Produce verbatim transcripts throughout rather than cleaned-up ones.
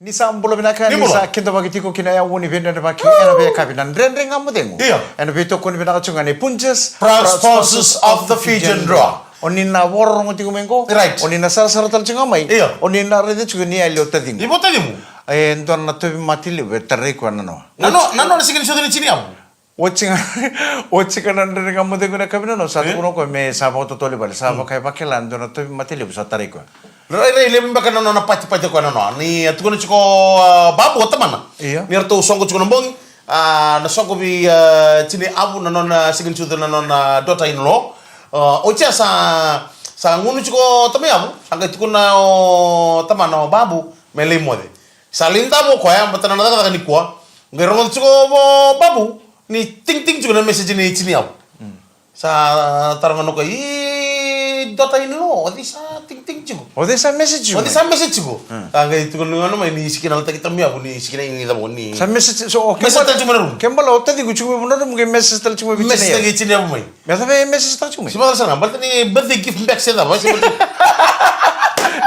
Ni sa bula vinaka, ni sa kidavaki tiko ki na yavu ni veidredrevaki ena veiyakavi na Dredre Ga Mo Cegu. Io. Ena veitokoni vinaka tiko ga ni Punjas, proud sponsors of the Fijian Drua. O ni na vakarorogo tiko mai qo. Right. O ni na sarasara tale tiko ga mai. Io. O ni na raica tiko ni yali o taciqu. I vo taciqu? E dua na tauvimate levu e tarai koya na noa. Na noa, na noa na siga ni sucu ni tiniyavu. Oti ga, oti ga na Dredre Ga Mo Cegu ena yakavi nikua, sa tukuna o koya me sa vakatotolo i vale, sa vaka e vakila e dua na tauvimate levu sa tarai koya. Rairai levu beka na nona patipati o koya na noa. Ni a tukuna tiko, a, Babu o tamana. Io. Ni ratou soqo tiko na bogi, a, na soqo vei, a, tiniyavu na nona siga ni sucu na nona daughter in law. A, oti ya sa, sa gunu tiko o tamana, sa qai tukuna o tamana o Babu me lai moce. Sa lai davo o koya, baleta na cakacaka nikua. Qai rogoca tiko o Babu ni tingting tiko na message ni tiniyavu. Mm. Sa taroga o koya, "I daughter in law, o cei sa tingting tiko? O cei sa message tiko?" O cei sa message tiko? Mm. Sa qai tukuna ga mai ni sikina tale i tamana ni sikina i cava ni. Sa message, so, o message tale tiko mai na rumu. Kena ibalebale o taciqu tiko mai na rumu, qai message tale tiko mai vei tiniyavu. Message tale i tiniyavu mai. Me cava e message taka tiko mai? Sima cala sara ga, baleta ni birthday gift beka se cava, se baleta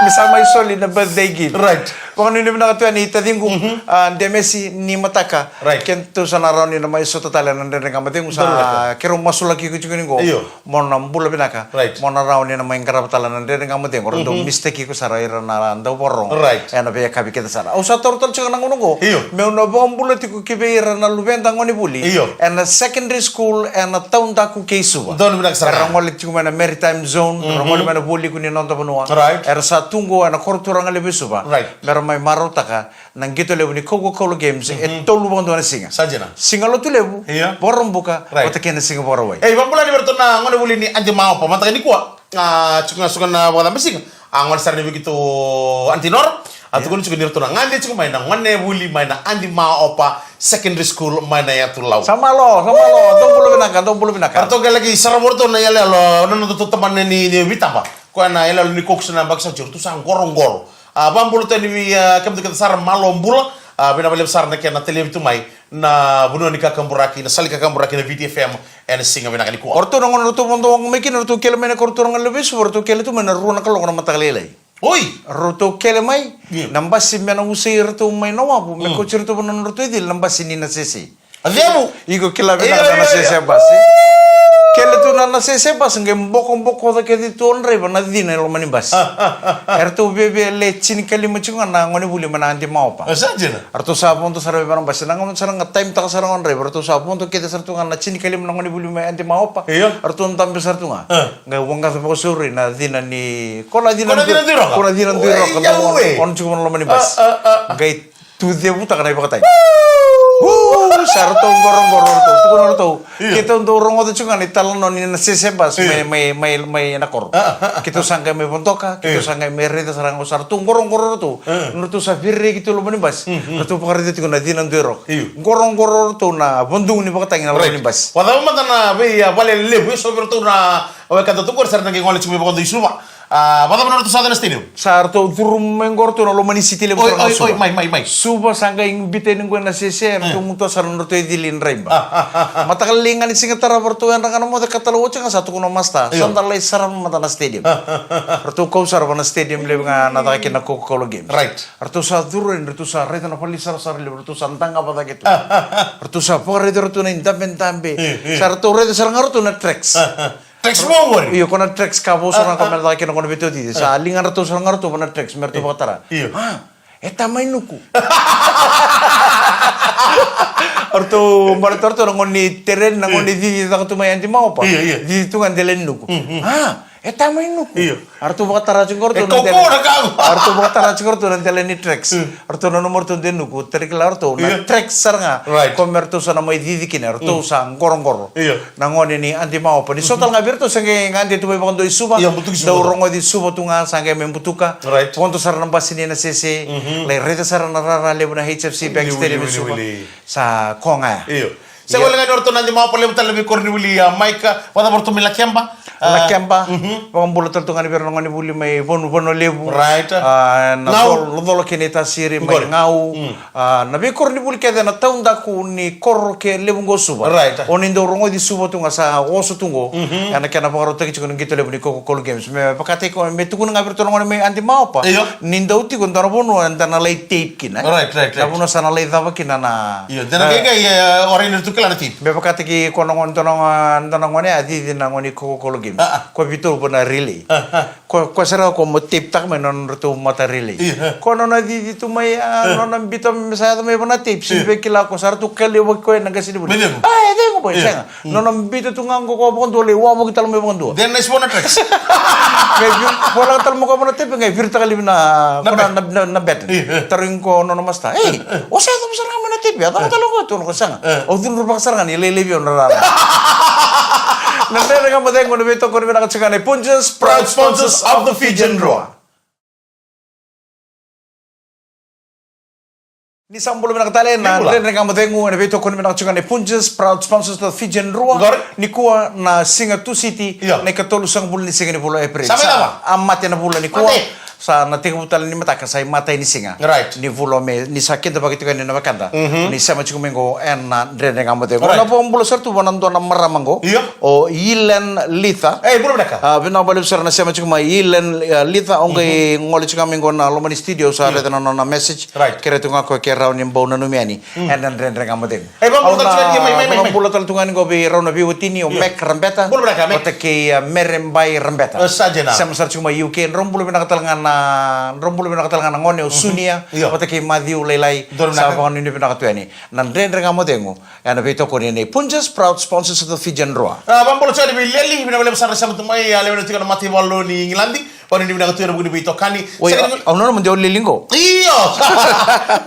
ni sa mai soli na birthday gift. Right. Vakanuinui vinaka tu yani taciqu, mhm, a, Demesi Nimataka. Right. Keitou sa na rawa ni na mai sota tale na Dredre Ga Mo Cegu, sa keirau masulaki iko tiko ni qo. Io. Mo na bula vinaka. Right. Mo na rawa ni na mai qarava tale na Dredre Ga Mo Cegu. Ra dau, mhm, mistake iko sara ira na dau vakarorogo. Right. Ena veiyakavi kece sara. Au sa taura tale tiko na gauna qo. Io. Meu na vakabula tiko ki vei ira na luveda gonevuli. Io. Ena secondary school, ena Taudaku kei Suva. Donu vinaka sara. Era gole tiko mai na Maritime Zone, era, mhm, gole mai na vualiku ni noda vanua. Right. Era sa tu qo ena koroturaga levu e Suva. Right. Mera mai marautaka na qito levu ni Coca-Cola Games, mhm, e tolu vakadua na siga. Sa dina. Siga Lotulevu, io, Vakaraubuka, right, vata kei na siga Vakarauwai. Ei, vakabula yani vei iratou na gonevuli ni Adi Maopa, mataka nikua. A, tiko ga suka na vakacaba siga. A, gole sara yani vei keitou Aunty Nora. A, io, tukuna tiko ni ratou na gade tiko mai na gonevuli mai na Adi Maopa Secondary School mai na yatu Lau. Sa malo, sa malo, dou bula vinaka, dou bula vinaka. Ratou qai laki sarava o ratou na iyaloyalo, na nodatou tabana ni, ni veitaba. Koya na iyaloyalo ni Coke sa na yabaki sa oti, ratou sa qoroqoro. A, vakabula tu yani vei, a, kemudou kece sara, malo bula. A, vinaka vakalevu sara na kena talevi tu mai na vanua ni kakaburaki, na sala ni kakaburaki na Viti F M, ena siga vinaka nikua. O ratou na gauna ratou vodo waqa mai kina, ratou kele mai na koroturaga levu e Suva, ratou kele tu mai na rua na kaloko na mataka lailai. Oi! Ratou kele mai, io, na basi me na usai iratou mai na wavu, me, mm, kauti iratou vua na nodratou icili, na basi ni Nasese. A cegu? Iko kila vinaka, io, na, io, Nasese, io, basi. Kele tu na Nasese basi, qai bokobokoca kece tu o draiva na cina e loma ni basi. A, a, a, a. Eratou viavia le tinikalima tiko ga na gonevuli mai na Adi Maopa. A, sa dina. Eratou sa vodo sara vei na basi. Na gauna sara ga, time taka sara ga o draiva, eratou sa vodo kece sara tu ga na tinikalima na gonevuli mai Adi Maopa. Io. Eratou dabe sara tu ga. A. Qai waqaca vakasauri na cina ni, ko na cina, ko na cina Duiroka. Ko na cina Duiroka. Oi, io, e. Ono tiko na loma ni basi. A, a, a. Qai tu cevutaka na ivakatagi. Uu, sa ratou qoroqoro ratou, tukuna ratou. Io. Keitou dau rogoca tiko ga na italanoa ni Nasese basi, io, mai, mai, mai, mai na koro. A, a, a, a. Keitou sa qai mai vodoka, keitou, io, sa qai mai raica sara ga, sa ratou qoroqoro ratou. A. Ratou sa viririki tu loma ni basi. Mm, mm. Ratou vakaraica tiko na cina Duiroka. Io. Qoroqoro ratou na vadugu ni vakatagi na loma ni basi. Right. Vakacava mada na vei, a, vale levu, e so vei ratou na wekada tu qori, sa ra na qai gole tiko mai vakadua i Suva. A, vakacava na nodratou sa yaco na stadium? Sa ratou curu mai qo ratou na loma ni siti levu. Oi, sara ga, oi, Suva. Oi, mai, mai, mai. Suva sa qai biuta yani qo e Nasese, ratou, mm, gutuwa sara na nodratou icili Draiba. A, a, a, a. Mataka lailai ga ni siga tarava ratou yadra ga na moce ka tale oti ga sa tukuna o masta. Io. Sa da lai sarava mada na stadium. A, a, a, a. Ratou kau sara va na stadium levu ga na caka kina na Coca-Cola Games. Right. Ratou sa curu yani, ratou sa raica na vale ni sarasara levu, ratou sa daqava cake tu. A, a, a. Ratou sa vakaraica ratou na idabedabe. Io, io. Sa ratou raica sara ga ratou na Trex. A, a. Trex vou qori? Io, ko na Trex ka vou sara ga, a, a, ko me caka kina ko na veitaucici. Sa, a, liga ratou sara ga ratou va na Trex, me ratou, io, vakatara. Io. A, e tama i Nuku. Ratou baleta ratou na gauna ni tereni, na, io, gauna ni cici caka tu mai Adi Maopa. Io, io. Cici tu ga dela ni Nuku. Mm, mm. A, e tama i Nuku. Io. A ratou vakatara tiko qo ratou, e, na kaukaua dela, na ka qo. A ratou vakatara tiko qo ratou na dela ni Trex. Mm. Ratou nanuma ratou de Nuku, tara kila ratou na, io, Trex sara ga. Right. Ko me ratou sa na mai cici kina, ratou, mm, sa qoroqoro. Io. Na gone ni Adi Maopa. Ni so, mhm, tale ga vei iratou sa qai gade tu mai vakadua i Suva. Io, butuki Suva. Dau rogoci Suva tu ga, sa qai mai butuka. Right. Vodo sara na basi ni Nasese. Mhm. Lai raica sara na rara levu na H F C Bank Stadium i Suva. Wili, wili, wili. Sa ko ga ya. Io. Se wale ga ni o ratou na Nadi Maopa, levu tale na veikoronivuli, a, Maika, vakacava o ratou mai Lakeba? A, Lakeba, mhm. Vakabula tale tu ga ni vei ira na gonevuli mai Vanu, Vanua Levu. Right. A, na Nau. Colo, Colo kei na iTasiri, mai Qori. Gau. Mm. A, na veikoronivuli kece na taudaku ni koro ke levu qo Suva. Right. O ni dau rogoci Suva tu ga sa oso tu qo. Mhm. Ena kena vakarautaki tiko na qito levu ni Coca-Cola Games. Me vakataki ko, me tukuna ga vei iratou na gone mai Nadi Maopa. Io. Ni dau tiko dua na vanua, da na lai tape kina. Right, right, right. Na vanua sa na lai cava kina na. Io, da na, e, qai, qai, e, o ira tu kila na tape. Me vakataki ko na gone, dua na gone, dua na gone, a cici na gone Coca-Cola Games. A, a. Ko vitou va na relay. A, a. Ko, ko sara ko mo tape taka mai na nodratou mata relay. Io, e. Ko nona cici tu mai, a, e, nona biuta me sa yaco mai va na tape. Io. Sega ni kila ko sara tu kali va ko na qasenivuli. Me cegu. A, e cegu boy, io, sega. Mm. Nona biuta tu ga qo ko vakadua, lai wavoki tale mai vakadua. Then nice bona tracks. Qai vi-, volaka tale mai ko va na tape, qai viritaka laivi na, na ko na, bat. Na, na, na bat. Io, e. Tarogi ko nona masta. Ei, e, e, o sa yaco sara ga mai na tape, a cava tale ko tu na ko sega. E. Au cudruvaka sara ga ni lailai vei au na rara. Na Dredre Ga Mo Cegu na veitokoni vinaka tiko ga nei Punjas, proud sponsors of the Fijian Drua. Ni sa bula vinaka tale na Dredre Ga Mo Cegu, ena veitokoni vinaka tiko ga nei Punjas, proud sponsors of the Fijian Drua. Qori. Nikua na siga Tusiti, io, na ikatolusagavulu ni siga ni vula o April. Sa mai cava? A mate na vula nikua. Mate. Sa na tekivu tale ni mataka, sa imatai ni siga. Right. Ni vula o Me, ni sa kidavaki tiko yani na wekada. Mhm. Ni sema tiko mai qo ena Dredre Ga Mo Cegu. Right. Na vakabula sara tu vua na dua na marama qo. Io. O Ilen Litha. Ei, bula vinaka. A, vinaka vakalevu sara na sema tiko mai Ilen, a, Litha, o qai, mhm, gole tiko mai qo na loma ni studio, sa, io, raica na nona message. Right. Kerea tu ga ko ke rawa ni bau nanumi yani. Mm. Ena Dredre Ga Mo Cegu. E, vakabula tale tu ga ni, mai, mai, mai, mai. Au na vakabula tale tu ga ni qo vei rau na veiwatini, o, io, Mac Rabeta. Bula vinaka, Mac. Vata kei, a, Mere Bai Rabeta. E, sa dina. Sema sara tiko mai U K, drau bula vinaka tale ga na, drau bula vinaka tale ga na gone, o, mhm, Sunia. Io. Vata kei Matthew Lailai. Dou vinaka. Sa vakanuinui vinaka tu yani. Na Dredre Ga Mo Cegu, ena veitokoni nei Punjas, proud sponsors of the Fijian Drua. A, vakabula tiko yani vei Leli, vinaka vakalevu sara na sema tu mai, a, lewe ni tiko na mataivalu ni Igiladi. Vakanuinui vinaka tu ena vuku ni veitokani. Oi, sega ni, au nanuma de o Leli qo. Io!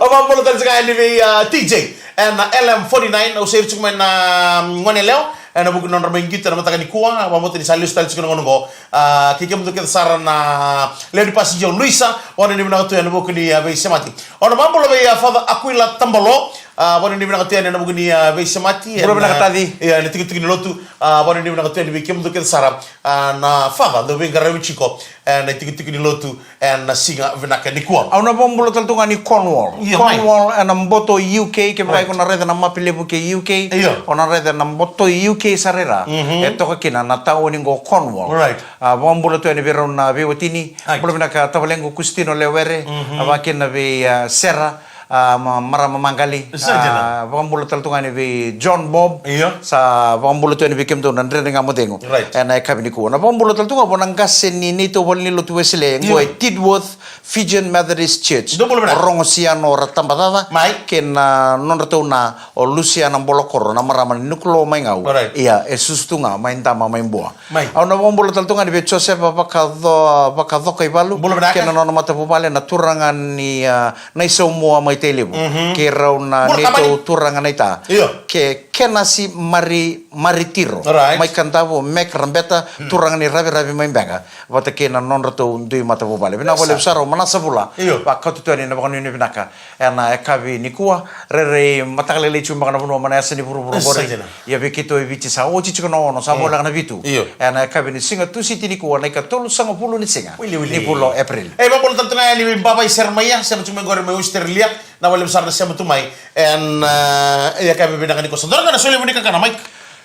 Au vakabula tale tiko yani vei, a, T J. Ena L M forty-nine, au sa iri tiko mai na, mm, gone yalewa. Ena vuku ni nodra mai qito ena mataka nikua, au vakabauta ni sa lesu tale tiko na gauna qo. A, kei kemudou kece sara na lewe ni passenger o Luisa, vakanuinui vinaka tu ena vuku ni, a, veisemati. Au na vakabula vei, a, Father Aquila Tabalo, a, vakanuinui vinaka tu yani ena vuku ni, a, veisemati. Bula vinaka, ena, taci. Ia, ena tikitiki ni lotu, a, vakanuinui vinaka tu yani vei kemudou kece sara. A, na Father, dou veiqaravi tiko, e, na itikotiko ni lotu, e, na siga vinaka nikua. Au na vakabula tale tu ga ni Cornwall. Io, mai. Cornwall, e, na boto U K, kevaka, right, iko na raica na mape levu kei U K. Io. O na raica na boto U K sara i ra. Mhm. E toka kina na taoni qo Cornwall. Right. A, vakabula tu yani vei rau na veiwatini. Right. Bula vinaka tavalequ Kusitino Lewere. Mhm. A, vakakina vei, a, Sera. A, ma-, marama Maqali. Sa dina. A, vakabula tale tu ga yani vei John Bob. Io. Sa vakabula tu yani vei kemudou na Dredre Ga Mo Cegu. Right. Ena yakavi nikua. Na vakabula tale tu ga vua na qase ni neitou valenilotu Wesele, io, qo e Tidworth Fijian Methodist Church. Dou bula vinaka. O Rogo Siano Ratabacaca. Mai. Kei na nodratou na o Lusiana Bolokoro, na marama ni Nukuloa mai Gau. Right. Ia, e susu tu ga mai Dama mai Bua. Mai. Au na vakabula tale tu ga yani vei Josefa Vakaco-, Vakacokaivalu. Bula vinaka. Kei na nona matavuvale na turaga ni, a, Naisaumua mai Tailevu. Mhm. Kei rau na, bula, neitou kamani. Turaga naita. Io. Kei Kenasi Mari, Maritiro. Right. Mai Kadavu, Mac Rabeta, hmm, turaga ni Raviravi mai Beqa. Vata kei na nodratou dui matavuvale. Vinaka vakalevu sara o Manasa Vula. Io. Vakauta tu yani na vakanuinui vinaka. Ena yakavi nikua, rairai mataka lailai tiko beka na vanua mai na yasa ni vuravura qori. Sa dina. Ia vei keitou e Viti sa oti tiko na ono, sa, mm, voleka na vitu. Io. Ena yakavi ni siga Tusiti nikua na ikatolusagavulu ni siga, wili, wili, ni vula o April. E, vakabula tale tu ga yani vei Baba i Seremaia, sema tu mai qori mai Australia, na vakalevu sara na sema tu mai. Ena, e, yakavi vinaka nikua. Sa dua ga na solia vuni kakana, Mike.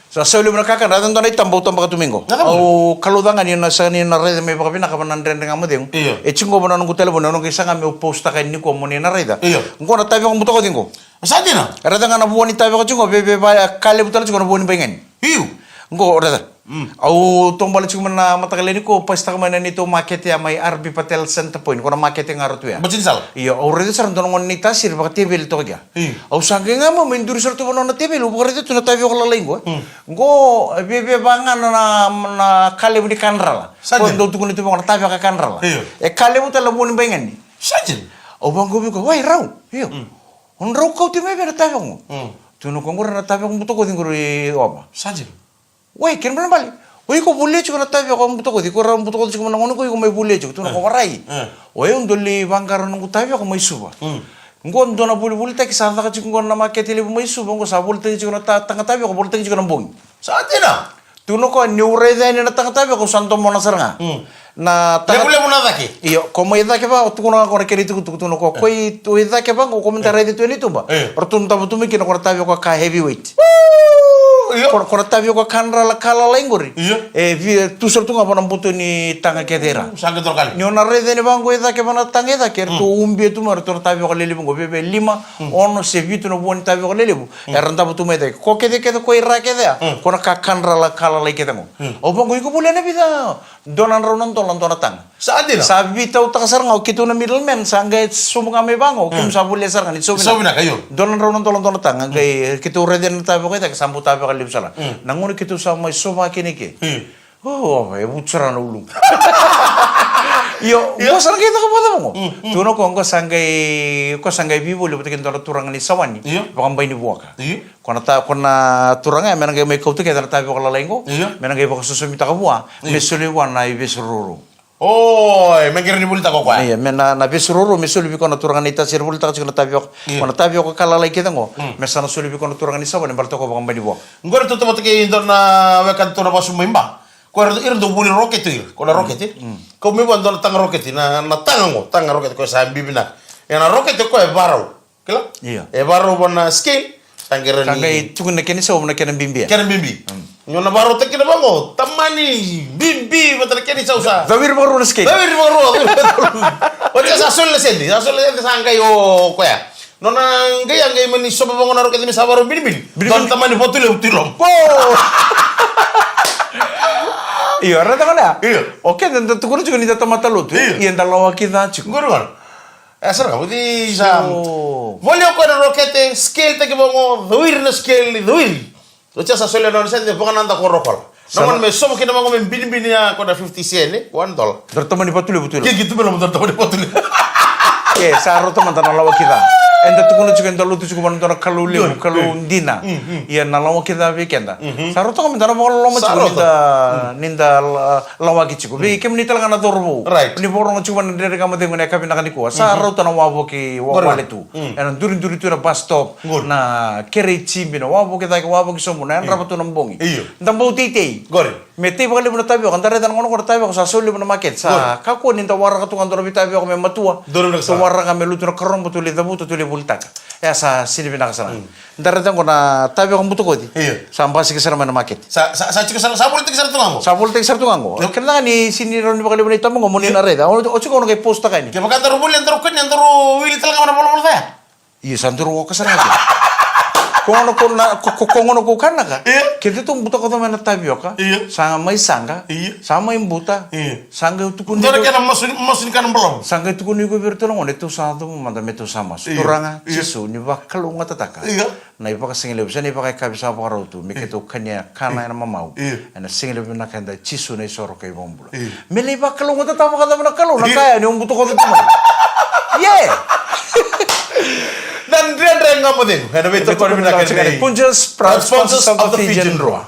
Sa solia vuni kakana, raica dua na itaba au tabaka tu mai qo. Na cava? Au kalouca ga ni na sa ni na raica mai vakavinaka va na Dredre Ga Mo Cegu. Io. E tiko qo va na noqu talevoni, au na qai saga meu post-taka yani nikua mo ni na raica. Io. Qo na taveko butakoci qo. Sa dina? Raica ga na vua ni taveko tiko qo, veve va, ka levu tale tiko na vua ni baigani. Io. Qo, raica. Mm. Au taubale tiko mai na mataka lailai nikua, pasitaka mai na neitou makete ya mai R B Patel Center Point, ko na makete ga ra tu ya. Bacinisala? Io, au raica sara dua na gone ni tasiri vakateveli toka ya. Io. Au sa qai ga mai, mai duri sara tu vanua na teveli, au vakaraica tu na taveko lalai qo. Mm. Qo, e viavia va ga na, na, na ka levu ni kadrala. Sa dina. Ko dau tukuni tu vaka na taveka kadrala. Io. E ka levu tale na vua ni baigani. Sa dina. Au vaqo vei koya, wai, rau. Io. Mm. O drau kauti mai vei na taveko qo. Mm. Tukuna ko qori na taveko butakoci qori, Ova. Sa dina. Wai, kena ibalebale. O iko volia tiko na taveko butakoci, ko rau butakoci tiko mai na gauna ko iko mai volia tiko. Tukuna ko, warai. E. O yau dau lai vaqara noqu taveko mai Suva. Mm. Qo dua na volivolitaki sa caka tiko qo na makete levu mai Suva, qo sa volitaki tiko na ta-, taga tavioka, volitaki tiko na bogi. Sa dina. Tukuna o koya niu raica yani na taga tavioka, au sa domona sara ga. Mm. Na taga levulevu na cake. Io, ko mai cake va, tukuna ga ko na kena itukutuku, tukuna ko, ko i, ko i cake va, ko, ko mai da raica tu yani tuba. E. Ratou davo tu mai kina ko na tavioka ka heavyweight. Io. Ko, ko na tavioka ka drala ka lalai qori. Io. E, vi, tu sara tu ga va na boto ni taga kece i ra. Sa qai toro kali. Ni o na raica yani va qo i cake va na taga i cake, eratou ubia tu mai, ratou na tavioka lelevu qo, veve lima, ono se vitu na vua ni tavioka lelevu. Era davo tu mai cake. Ko kece kece ko i ra kece ya. Mm. Ko na ka ka drala ka lalai kece qo. Mm. Au vaqo iko volia na vica. Dua na drau na dola dua na taga. Sa dina. Sa veitautaka sara ga o keitou na middleman, sa qai sobu ga mai vaqo, keimami sa volia sara ga ni sobu vinaka. Sobu vinaka, io. Dua na drau na dola dua na taga, qai keitou raica na tavioka i cake, sa bau tavioka levu sara. Mm. Na gauna keitou sa mai sova kina i ke. Mm. O, e vutu sara na ulu. Io, io. Qo sa na qai caka vakacava qo? Mm, mm. Tukuna o koya qo sa qai, ko sa qai veivoli vata kei dua na turaga ni Sawani. Io. Vakabai ni vuaka. Io. Ko na ta-, ko na turaga ya me na qai mai kauta kece na tavioka lalai qo. Io. Me na qai vakasosomitaka vua. Io. Me soli vua na ivesi rourou. Oi, me qai rawa ni volitaka o koya. Io, me na, na vesi rourou me soli vei koya na turaga ni Tasiri, volitaka tiko na tavioka. Io. Ko na tavioka ka lalai kece qo. Mm. Me sa na soli vei koya na turaga ni Sawani, baleta o koya vakabai ni vuaka. Qori tou tamata kei dua na weka tou na vasu mai Ba. Ko ira, ira dau voli rokete ira. Ko na rokete. Mm. Kau mai vua dua na taga rokete, na, na taga qo, taga rokete ko sa bibi vinaka. Ia na rokete ko e varau. Kila? Io. E varau vua na scale, sa qai ra ni. Sa qai tukuni na kena isau, na kena bibi. Kena bibi. Mm. Ni o na varautaka kina vaqo, tamani bibi vata na kena isau sa. Cawiri vakarua na scale. Cawiri vakarua. Oti sa soli na sede, sa soli na sede sa qai o koya. Nona qai a qai mani soba vaqo na rokete me sa varau binibini. Binibini. Dua na tamani vatu levu tu i loma. Io, raica gona ya. Io. O keda da tukuna tiko ni da tamata lotu. Io. Ia da lawaki ca tiko. Qori gona. E sara ga, voti sa. Io. Voli o koya na rokete, scale taki vaqo, cawiri na scale, cawiri. Oti sa solia na nona sede, vakanada ko rokola. Na gona me sovo kina vaqo me binibini ya ko na fifty cent, one dollar. Dua na tamani vatu levu tu i loma. Kiki tu me loma dua na tamani vatu levu. E, sa rauta mada na lawaki ca. Eda tukuna tiko, eda lotu tiko vua na dua na Kalou levu, Kalou dina. Mm, mm. Ia na lawaki ca vei keda. Mhm. Sa rauta ga mada na vakaloloma tiko ni da, ni da la-, lawaki tiko. Vei kemuni tale ga na cauravou. Right. Ni vakarorogo tiko vua na Dredre Ga Mo Cegu ena yakavi vinaka nikua. Sa rauta na wavoki wa-, wale tu. Mm. Ena duriduri tu ena bus stop. Qori. Na kerei jibi, na wavoki cake, wavoki sobu, na yadrava tu na bogi. Io. Da bau teitei. Qori. Me tei vakalevu na tavioka, da raica na gauna qo na tavioka sa sau levu na makete. Sa kakua ni da waraka tu ga dua na veitavioka me matua. Dua na vinaka sara. Da waraka me lutu na karobo, tu lai cavuta, tu lai volitaka. E a sa sini vinaka sara. Mm. Da raica qo na tavioka butakoci. Io. Sa basika sara mai na makete. Sa, sa, sa tiko sara, sa volitaki sara tu ga qo. Sa volitaki sara tu ga qo. Io. Kena ga ni sini rawa ni vakalevu na itaba qo mo ni na raica. O, o tiko qo na qai post-taka yani. Kevaka daru volia, daru kania, daru wili tale ga mai na valavala ca ya. Io, sa duru oka sara ga. Ko gona ko na, ko, ko, ko gona ko kanaka. Io. Keda tu butakoca mai na tavioka. Io. Sa mai saqa. Io. Sa mai buta. Io. Sa qai tukuni. Dua na kena masu, masu ni kana balavu. Sa qai tukuni iko vei iratou na gone, tou sa cavu mada me tou sa masu. Io. Turaga, io. Jisu, ni vakalougatataka. Io. Na ivakasigalevu, se na ivakayakavi sa vakarau tu, me keitou kania kana ena mamau. Io. Ena sigalevu vinaka eda Jisu na isoro kei vakabula. Io. Me lai vakalougatataka vakacava na Kalou, na ka ya ni o butakoca tu mai. Ie. Na Dredre Ga Mo Cegu. Ena veitokoni vinaka nei Punjas, proud sponsors of the Fijian Drua.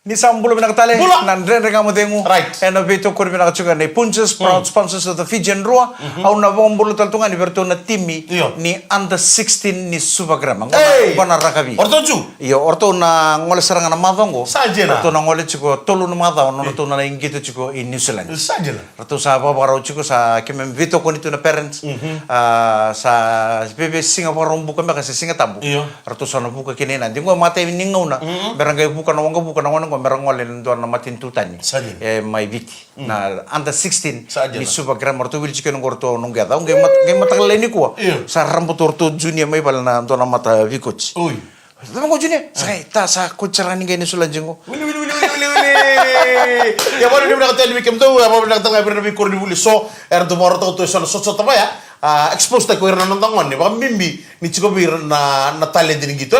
Ni sa bula vinaka tale. Bula. Na Dredre Ga Mo Cegu. Right. Ena veitokoni vinaka tiko nei Punjas, proud sponsors of the Fijian Drua. Mhm. Au na vakabula tale tu ga ni vei iratou na timi ni under sixteen ni Suva Grammar. Qo na, qo na rakavi. O ratou tu? Io, o ratou na gole sara ga na macawa qo. Sa dina. O ratou na gole tiko tolu na macawa, o ratou na lai qito tiko i New Zealand. Sa dina. Ratou sa vakavakarau tiko, sa keimami veitokoni tu na parents. Mhm. A, sa veve siga Vakaraubuka beka se Siga Tabu. Io. Ratou sa na vuka kina i Nadi. Qo e matai ni gauna. Mhm. Me ra qai vuka na waqavuka na gone qo, me ra gole ena dua na matanitu tani. Sa dina. E, mai Viti. Mm. Na under sixteen ni Suva Grammar, ratou wili tiko ena qo ratou Noqu Yaca. Au qai mat-, qai mataka lailai nikua. Io. Sa rabotu ratou junior mai vale na dua na mata veikoti. Oi. Sa mai qo junior. Sa qai, ta sa koti sara ga ni qai Niu Siladi qo. Wili, wili, wili, wili, wili, wili. Ia, vakavinavinaka tale vei kemudou, ia, vakavinavinaka tale ga vei ira na veikoronivuli eso era dau vakarautaka tu eso na sotasota vaya. A, expose taki ko ira na noda gone, vakabibi ni tiko vei ira na, na talent ni qito.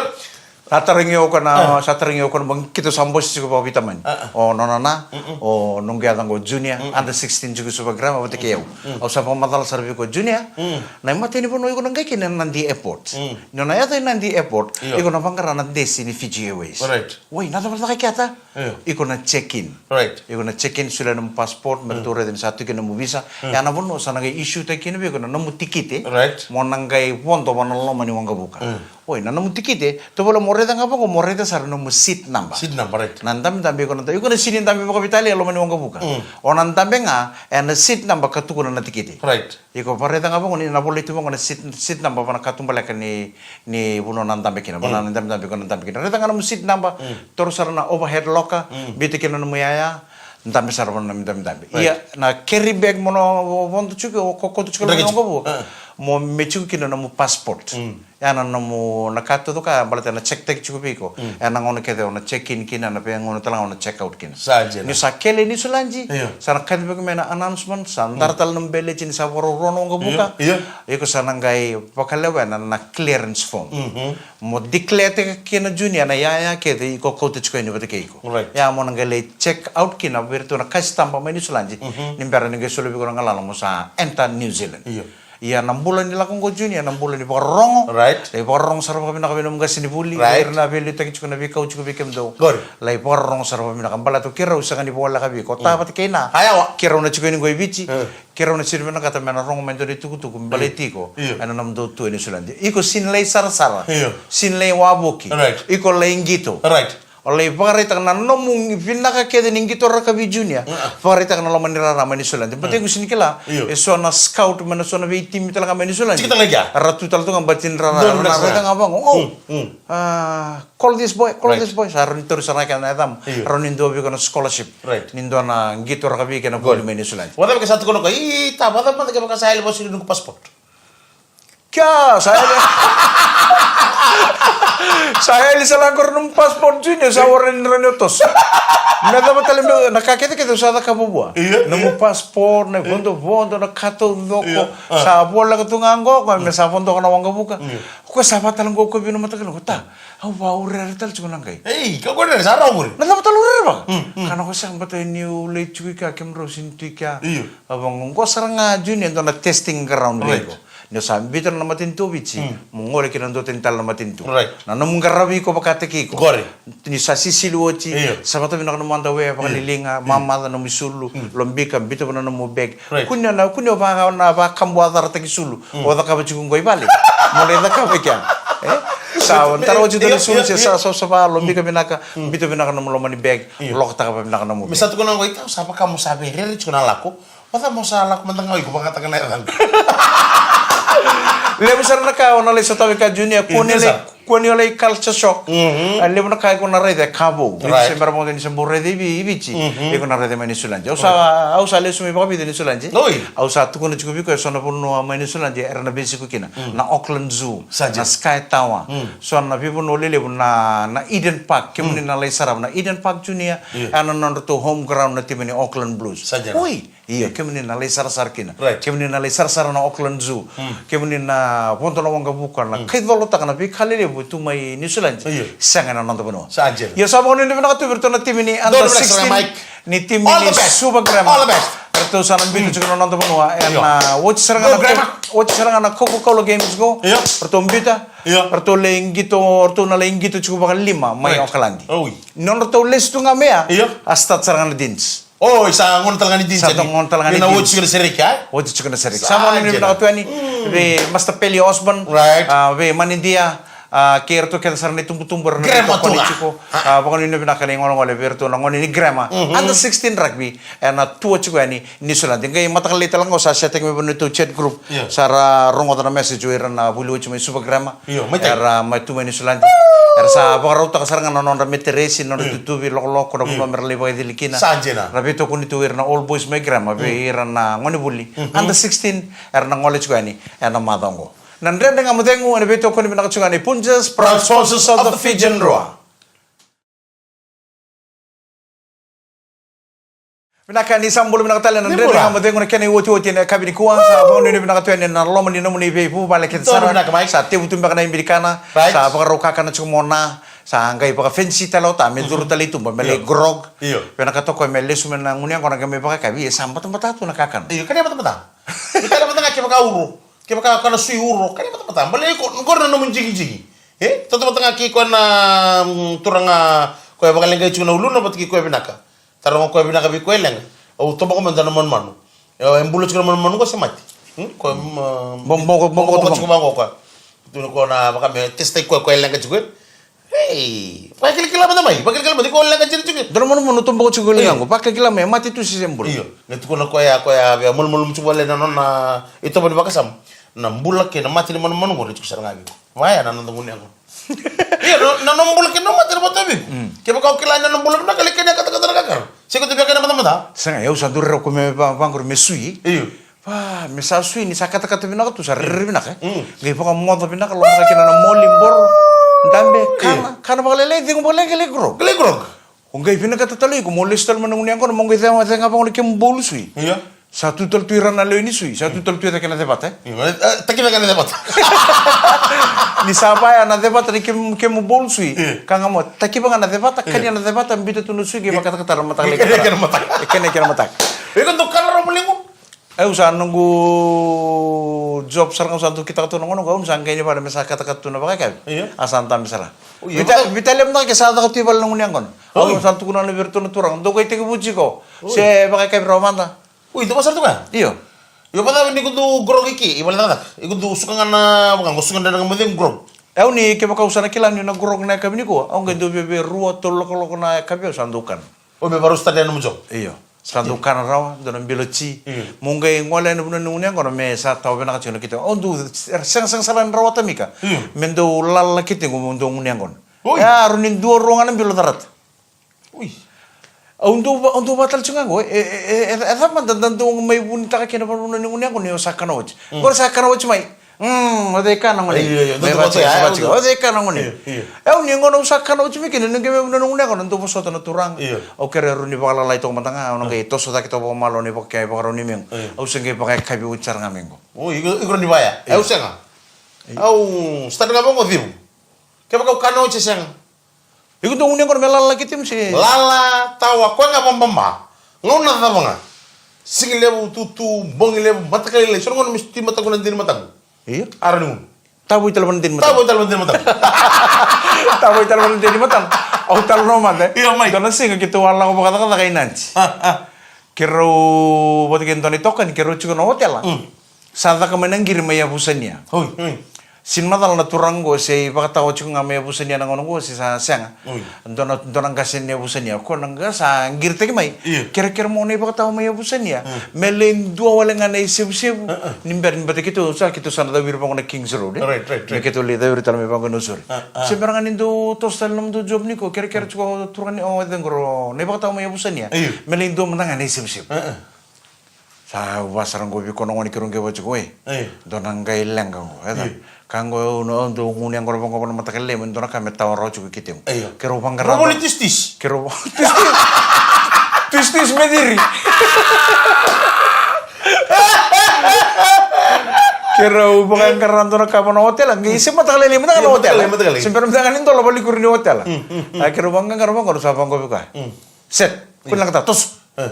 Sa tarogi au ko na, sa tarogi au ko na bogi, keitou sa bose tiko vakaveitamani. A, a. O nona na, o Noqu Yaca qo junior, under sixteen tiko Suva Grammar, vata kei au. Mm. Au sa vakamacala sara vei koya junior. Mm. Na imatai ni vanua iko na qai kina na Nadi Airport. Mm. Ni o na yaco i Nadi Airport, io, iko na vaqara na desi ni Fiji Airways. Right. Wai, na cava na caka i kea ta? Io. Iko na check-in. Right. Iko na check-in, solia nomu passport, me ratou raica ni sa tu kina nomu visa. Ia na vanua sa na qai issue-taki kina vei iko na nomu tikite. Right. Mo na qai vodo vaka na loma ni waqavuka. Oi, na nomu tikite, tovolea mo raica ga vaqo, mo raica sara nomu seat number. Seat number, right. Na dabedabe iko na da-, iko na sega ni dabe vakaveitalia e loma ni waqavuka. O na dabe ga ena seat number ka tukuna na tikite. Right. Iko vakaraica ga vaqo ni na volai tu vaqo na seat, seat number vaka na katubaleka ni, ni vanua na dabe kina, vaka na dabedabe iko na dabe kina. Raica ga nomu seat number, toro sara na overhead locker, biuta kina nomu yaya, dabe sara vaka na dabedabe. Right. Ia na carry bag mo na vodo tiko, o kauta tiko na nomu waqavuka. Mo me tiko kina nomu passport. Ia na nomu na ka taucoko baleta na check-taki tiko vei iko. Ia na gauna kece o na check-in kina, na vei gauna tale ga o na check-out kina. Sa dina. Ni sa kele ni Niusiladi, sa na kaci beka mai na announcement, sa dara tale na nomu beleti ni sa vakarau rua na waqavuka. Io. Iko sa na qai vakalewena na clearance form. Mo declare-taka kina, Junior, na yaya kece iko kauta tiko yani vata kei iko. Right. Ia mo na qai lai check-out kina vei iratou na kasitaba mai Niusiladi. Ni bera ni qai soli vei iko na galala mo sa enter New Zealand. Io. Ia na bula ni lako oqo, Junior, na bula ni vakarorogo. Right. Lai vakarorogo sara vakavinaka vei nomu qasenivuli. Right. Vei ira na veiliutaki tiko, na veikau tiko vei kemudou. Qori. Lai vakarorogo sara vakavinaka baleta o keirau sega ni voleka vei iko. Ta vata kei na. Keirau na tiko yani qo i Viti. Keirau na sega ni vinakata me na rogo mai dua na itukutuku me baleti iko. Io. Ena nomudou tu e Niusiladi. Iko sega ni lai sarasara. Io. Sega ni lai wavoki. Right. Iko lai qito. Right. O lai vakaraitaka na nomu vinaka kece ni qito rakavi, Junior. Vakaraitaka na loma ni rara mai Niusiladi. Baleta iko sega ni kila, e so na scout mai na so na veitimi tale ga mai Niusiladi. Tiko tale ga. Ra tu tale tu ga baleta ni rara, ra na raica ga vaqo. Oh. Ah, call this boy, call this boy. Sa rawa ni tauri sara ga kina na yacamu. Io. Rawa ni dua vei iko na scholarship. Right. Ni dua na qito rakavi kei na vuli mai Niusiladi. Vacava ke sa tukuna ko, i ta, vacava mada kevaka sa yali vakasoli noqu passport. Kea, sa yali. Sa yali sara ga qori nomu passport, Junior, sa warai ni rawa ni o toso. Me cava tale me na ka kecekece sa cakava vua. Io, io. Nomu passport, na ivodovodo, na ka taucoko. Io. Sa voleka tu ga qo, qo me sa vodoka na waqavuka. Io. Ko sa vaka tale qo ko vei na mataqali qo, ta. Au vakaurere tale tiko na qai. Ei, ka ko rere, sa rawa qori. Na cava tale o rere vaka? Ka na ko sa bata niu lai tiko i kea, kemudrau sega ni tu i kea. Io. Au vaqo, qo sara ga, Junior, e dua na testing ground vei iko. Ni o sa biuta na matanitu o Viti, mo gole ki na dua tani tale na matanitu. Right. Na nomu qaravi iko vakataki iko. Qori. Ni sa sisili oti, io, savata vinaka nomu underwear, vakaliliga, mamaca nomu isulu, lobika, biuta vaka na nomu bag. Right. Kua ni o na, kua ni o vaka na vakabuacarataki isulu. O cakava tiko qo i vale. Mo lai cakava i kea. E? Sa, o tara oti dua na isulu, se sa savasava, lobika vinaka, biuta vinaka nomu loma ni bag, lokataka vakavinaka nomu bag. Me sa tukuna qo i kea, sa vaka mo sa veirere tiko na lako. Vacava mo sa lako mada ga o iko vakataka na yacaqu. Levu sara na ka o na lai sotava i kea, Junior, kua ni lai, kua ni o lai culture shock. A, levu na ka iko na raica e ka vou. Right. Se bera vakadua ni se bau raica i Vi-, i Viti. Iko na raica mai Niusiladi. Au sa, au sa lesu mai vakavica i Niusiladi. Oi. Au sa tukuna tiko vei iko e so na vanua mai Niusiladi era na veisiko kina. Na Auckland Zoo, na Sky Tower. So na veivanua lelevu na, na Eden Park. Kemuni na lai sarava na Eden Park, Junior. Io. E na nodratou home ground na timi ni Auckland Blues. Sa dina. Oi. Io, kemuni na lai sarasara kina. Right. Kemuni na lai sarasara na Auckland Zoo. Kemuni na vodo na waqavuka, na kaicalotaka na veika lelevu tu mai Niusiladi. Io. Sega ena noda vanua. Sa dina. Io, sa vakanuinui vinaka tu vei iratou na timi ni under sixteen, ni timi ni Suva Grammar. All the best. Ratou sa na biuta tiko na noda vanua ena oti sara ga na, oti sara ga na Coca-Cola Games qo. Io. Ratou biuta. Io. Ratou lai qito, ratou na lai qito tiko vakalima mai Okaladi. Oi. Nodratou lesu tu ga mai ya, a start sara ga na Deans. Oi, sa gona tale ga ni Deans. Sa gona tale ga ni Deans. Ni na oti tiko na sereki, a? Oti tiko na sereki. Sa vakanuinui vinaka tu yani vei Master Peli Osborne, right, a, vei Manidia, a, kei iratou kece sara na itubutubu era na veitokoni tiko. A, vakanuinui vinaka na igolagole vei iratou na gone ni Grammar. Under sixteen rugby, ena tour tiko yani Niusiladi. Qai mataka lailai tale ga au sa share-taki mai vei na neitou chat group. Io. Sa ra rogoca na message o ira na vuli oti mai Suva Grammar. Io, mai tai. Era mai tu mai Niusiladi. Era sa vakarautaka sara ga na nodra meteresi, na nodra itutuvi, lokoloko, na vanua mera lai vakaicili kina. Sa dina. Ra veitokoni tu ira na old boys mai Grammar vei ira na gonevuli under sixteen, era na gole tiko yani ena macawa oqo. Na Dredre Ga Mo Cegu ena veitokoni vinaka tiko ga ni Punjas, proud sponsors of the Fijian Drua. Vinaka, ni sa bula vinaka tale na Dredre Ga Mo Cegu na kena iotioti ena yakavi nikua. Sa vakanuinui vinaka tu yani ena loma ni nomuni veivuvale kece sara. Sa tevu tu beka na ibirikana. Sa vakarau kakana tiko mo na. Sa qai vakafenisi tale o ta me curu tale i tuba me lai grog. Io. Vinakata o koya me lesu mai na gunu yaqona qai mai vakayakavi, e sa batabata tu na kakana. Io, ka ni batabata. Io, ka ni batabata ga kevaka uro. Kevaka o kana sui uro, ka ni batabata. Baleta iko, qori na nomu jigijigi. E, tautauvata ga kei koya na, mm, turaga Koya vakaleqai tiko na uluna vata kei koya vinaka. Taroga koya vinaka vei koya leqa. Au toboko me dua na manumanu. E, e bula tiko na manumanu qo se mate. Hmm? Koya, mm, boboko, boboko tiko vaqo koya. Tu na koya na vaka me testaki koya, koya leqa tiko. Ei, vakilakila mada mai, vakilakila mada, koya leqa tiko. Dua na manumanu toboko tiko leqa qo. Vakilakila mai, mate tu se bula. Io, na tukuna koya, koya via malumalumu tiko vale na nona itovo ni vakasama. Na bula kei na mate ni manumanu qo, na tiko sara ga vei. Vaya na noda gunu yaqona. Ia, na, na nomu bula kei na nomu mate na vata vei. Mm. Kevaka o kila ni na bula vinaka, lai kania katakata na kakara. Se ko tu via kania matamata. Sega, au sa duri rau ko me va-, vaqori me sui. Io. Va, me sa sui ni sa katakata vinaka tu, sa rere vinaka, e. Mm. Qai vakamoca vinaka, lomaka kina na moli, boro, dabe, kana, kana vakalailai, cegu vakalailai, qai lai grog. Qai lai grog. O qai vinakata tale iko mo lesu tale mai na gunu yaqona, mo qai cega, cega vaqo na kemu bowl sui. Io. Sa tu tale tu ira na lewe ni sui, sa tu tale tu e cake na cevata, e? Io, e, e, takiva ga na cevata. Ni sa vaya na cevata ni kemu, kemu bowl sui. Io. Ka ga mo, takiva ga na cevata, io, kania na cevata, biuta tu na sui, qai, io, vakatakata na mataka. Io, lai kania na mataka. Io, kania, kania na mataka. Io, ka dau kana rawa mo lequ. Au sa noqu job sara ga au sa dau kitaka tu na gauna qo, au sa qai ni vale me sa katakata tu na vakayakavi. Io. A sa dabe sara. Io, vita, vaka- vita levu na ke sa caka tu i vale na gunu yaqona. Oi. Au sa tukuna na vei iratou na turaga, dou qai tekivu tiko. Oi. Se vakayakavi rawa mada. Ui, dou vaka sara tu ga? Io. Io, vacava ni ko dou grog i ke, i vale cakacaka? Iko dou suka ga na, vaka, qo suka dredre ga mo cegu grog. Au ni kevaka au sa na kila ni na grog na yakavi nikua, au qai dou via vei rua, tolu lokoloko na yakavi au sa dou kana. O me vakarau start na nomu job? Io. Sa dou kana rawa, dou na bilo ti. Io. Mo qai gole na vanua ni gunu yaqona me sa tawa vinaka tiko na kete. Au dou segasaga sara ni rawata mika. Io. Me dou lala na kete qo mo dou gunu yaqona. Oi. E, aro ni dua rua ga na bilo carata. Ui. Au dou va-, au dou vakatale tiko ga qo, e, e, e, e, e cava mada da dou mai vunitaka kina vanua ni gunu yaqona ni o sa kana oti. Mm. Qori sa kana oti mai. Mm, o cei kana gone? Io, io, io, mai dou vaka tiko, ya, sa vaka tiko. Au dou. O cei kana gone? Io, io. Au ni gona au sa kana oti mai kina, ni qai mai vanua ni gunu yaqona, dou vosota na turaga. Io. Au kerea rau ni vakalalai toka mada ga, au na qai toso cake toka vakamalua ni vaka-, vakarau ni mequ. Io. Au se qai vakayakavi oti sara ga mequ. O, iko, iko ni vaya. Io. Au sega. Io. Au start ga vaqo ciu. Kevaka au kana oti sega. Iko dou gunu yaqona me lala na kete mo se? Lala, tawa, koya ga vababa. Gauna cava ga. Siga levu, tutu, bogi levu, mataka lailai. So na gauna me soti mataqu na dina mataqu. Io. Ara ni gunu. Tavoi tale vana dina mataqu. Tavoi tale vana dina mataqu. Tavoi tale vana dina mataqu. Au tale no mate. Io, mai. Dua na siga keitou a lako vakacakacaka i Nadi. A, a. Keirau vata kei dua na itokani, keirau tiko na otela. Mm. Sa caka mai na qiri mai Yavusania. Oi, oi. Sega ni macala na turaga qo se ivakatawa tiko ga mai Yavusania na gauna qo se sa sega. Oi. Dua na, dua na qase ni Yavusania. Ko na qase sa qiritaki mai. Io. Kerekere mo na ivakatawa mai Yavusania. Mm. Me lai dua wale ga na isevusevu. Uh, uh. Ni bera ni bata keitou sa, keitou sa na cawiri vaqo na Kings Road, e? Right, right, right. Me keitou lai cawiri tale mai vaqo na Nausori. Uh, uh. Se bera ga ni dou toso tale na nomudou job ni ko, kerekere tiko o turaga ni o cegu qo na ivakatawa mai Yavusania. Io. Me lai dua mada ga na isevusevu. Uh, uh. Sa au vaka sara qo vei koya na gone keirau qai vaka tiko, e. Io. Dua na qai leqa qo, e ca. Io. Ka qo au na, au dau gunu yaqona vaqo na mataka lailai, me dua na ka me tawa rawa tiko i ketequ. Io. Keirau vaqara. Keirau voli tistis. Keirau va-, tistis. Tistis me ciri. Keirau vaqaqara dua na ka vana otela, qai se mataka lailai, mataka na otela. Io, mataka lailai, mataka lailai. Se bera mataka ni dola valenikuri ni otela. Mm, mm, mm. A, keirau vaqaqara vaqo, sa vaqo vei koya. Mm. Set. Io. Kua ni lako tale, toso. E.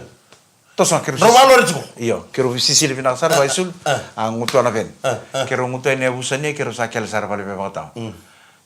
Toso ga keirau. Drau sisi-, valori tiko. Io, keirau sisili vinaka sara, a, vaisulu. A. A, gutuwa na veni. A, a. Keirau gutuwa ina Yavusania, keirau sa kele sara vale veivakatawa. Mm.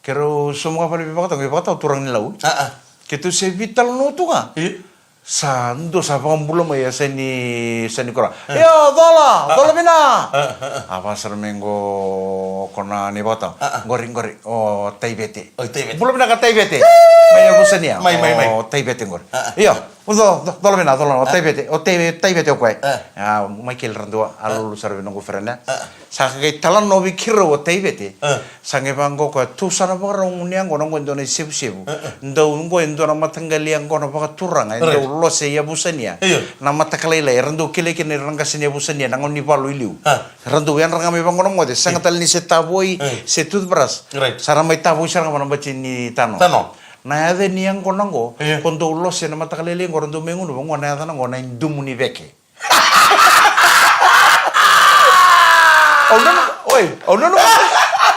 Keirau sauma ga vale veivakatawa, qai vakatawa turaga ni Lau. A, a. Keitou se veitalanoa tu ga. Io. Sa dua sa vakabula mai, e, sa ni, sa ni kora. A. Io, cola, a, cola vina. A, a, a. A vaka sara mai qo ko na ni vakatawa. A, a. Qori, qori, o Taivete. O Taivete. Bula vinaka Taivete. Mai Yavusania. Mai, mai, mai. O Taivete qori. A, a. Io. O co-, co-, cola vina, cola, o, a, Taivete, o Tai-, Taivete o koya. A. A, mai kele ra dua, a, lulu sara vei noqu ferena. A. Sa qai talanoa vei keirau o Taivete. A. Sa qai vaqo koya, tou sa na vakarau gunu yaqona qo e dua na isevusevu. A, a. Dau qo e dua na mataqali yaqona vakaturaga, e, right, dau lose i Yavusania. Io. Na mataka lailai, era dau kilai kina ira na qase ni Yavusania, na gauna ni valu i liu. A. Era dau yadra ga mai vaqo na moce, sega, io, tale ni se tavoi, io, se toothbrush. Right. Sa ra mai tavoi sara ga vana bati ni tano. Tano. Na yaca ni yaqona qo, io, ko dou lose na mataka lailai qo, ra dau mai gunuva qo, na yacana qo na idumu ni veke. Au nanuma, oi, au nanuma,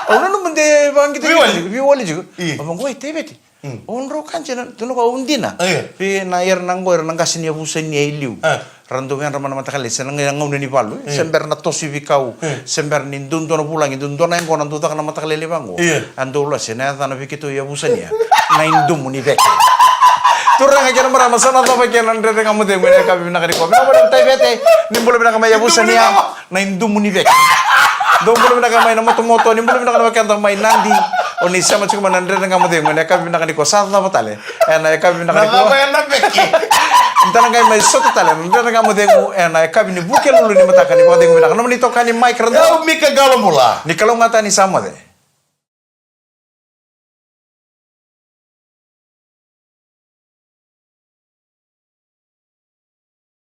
au nanuma de vaqita. Veiwali. Veiwali tiko. Io. Au vaqo, oi, Taivete. Mm. O drau ka dina, tu na ko au dina. Io. Vei na ira na qo, ira na qase ni Yavusania i liu. A. Ra dau yadra mai na mataka lailai, se na gauna ni valu, e. Io. Se bera na toso i veikau, io, se bera ni dua, dua na vulagi, dua, dua na yaqona dau caka na mataka lailai vaqo. Io. A dau lose, na yacana vei keitou i Yavusania na idumu ni veke. Turaga kei na marama, sa na cava kei na Dredre Ga Mo Cegu ena yakavi vinaka nikua. Vinaka vakalevu Taivete, ni bula vinaka mai yavusa ni ya, na idumu ni veke. Dou bula vinaka mai na motomoto, ni bula vinaka na wekada mai Nadi. O ni sema tiko mai na Dredre Ga Mo Cegu ena yakavi vinaka nikua, sa cava tale ena yakavi vinaka nikua. Na cava ena veke. Ni tana qai mai sota tale na Dredre Ga Mo Cegu ena yakavi ni Vukelulu ni mataka ni vakacegu vinaka. Nomuni itokani Mike Radau. Au Mika Qalobula. Ni kalougata ni sa moce.